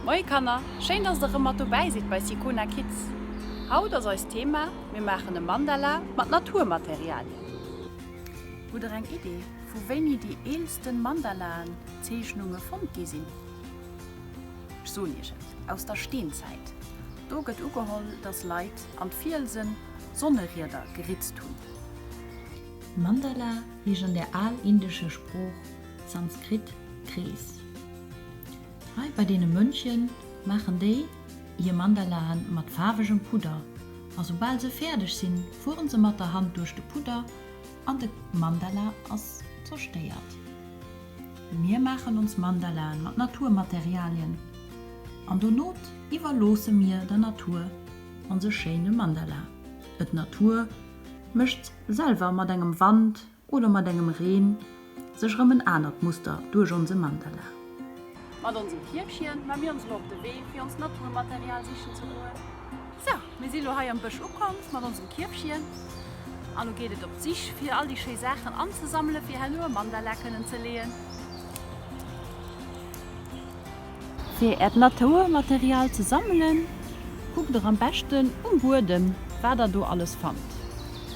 Moie Kanner, schéin dass der erëm mat dobäi sidd bei Sicona Kids. Haut ass eist Thema, mir maachen e Mandala mat Naturmaterialien. Hutt der eng Idee vu wéini déi eelsten Mandalaen Zeechnunge fonnt gi sinn? Ech soen iech et, aus der Steenzäit. Do gëtt ugeholl, dass Leit an d'Fielsen Sonnerieder geritzt hunn. Mandala heescht an der al-indescher Sprooch Sanskrit Krees. Hei bei deene Mönchen maachen déi hir Mandalaen mat faarwegem Pudder a soubal se fäerdeg sinn, fueren se mat der Hand duerch de Pudder an de Mandala ass zerstéiert. Mir maachen ons Mandalaen mat Naturmaterialien an donot iwwerloosse mir der Natur onse schéine Mandala. Et Natur mécht selwer mat engem Wand oder mat engem Reen sech erëm en anert Muster duerch onse Mandala. Mat onsem Kierfchen ma mir ons elo op de Wee fir ons Naturmaterial sichen ze goen. Sou, mir si lo hei am Bësch ukomm mat onsem Kierfchen an lo geet et op d'Sich fir all déi schéi Saachen anzesammele fir herno e Mandala kënnen ze leeën. Fir äert Naturmaterial ze sammelen, kuckt der am beschten um Buedem wat der do alles fannt.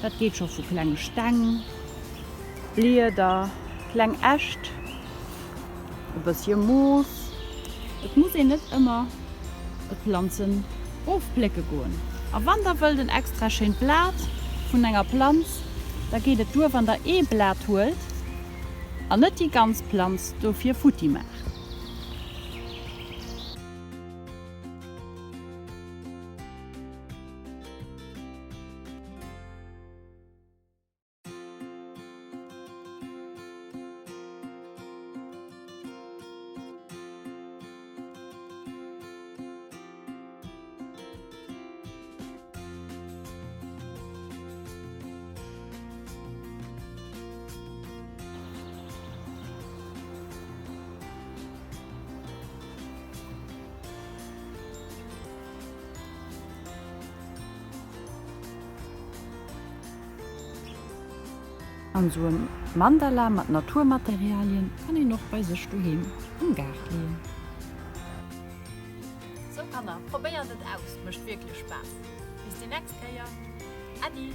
Dat geet scho vu klenge Steng, Blieder, kleng Äscht, e bëssche Moos. Et muss een net ëmmer d'Planzen ofplécke goen. A wann der wëllt en extra schéint Blat vun enger Planz, da geet et duer wann der ee Blat huelt an net déi ganz Planz dofir futti maacht. An esou e Mandala mat Naturmaterialien kann een och bei sech doheem am Gaart leeën. Sou Kanner, probéiert et aus, mécht wierklech Spaass. Bis déi next Kéier, Äddi!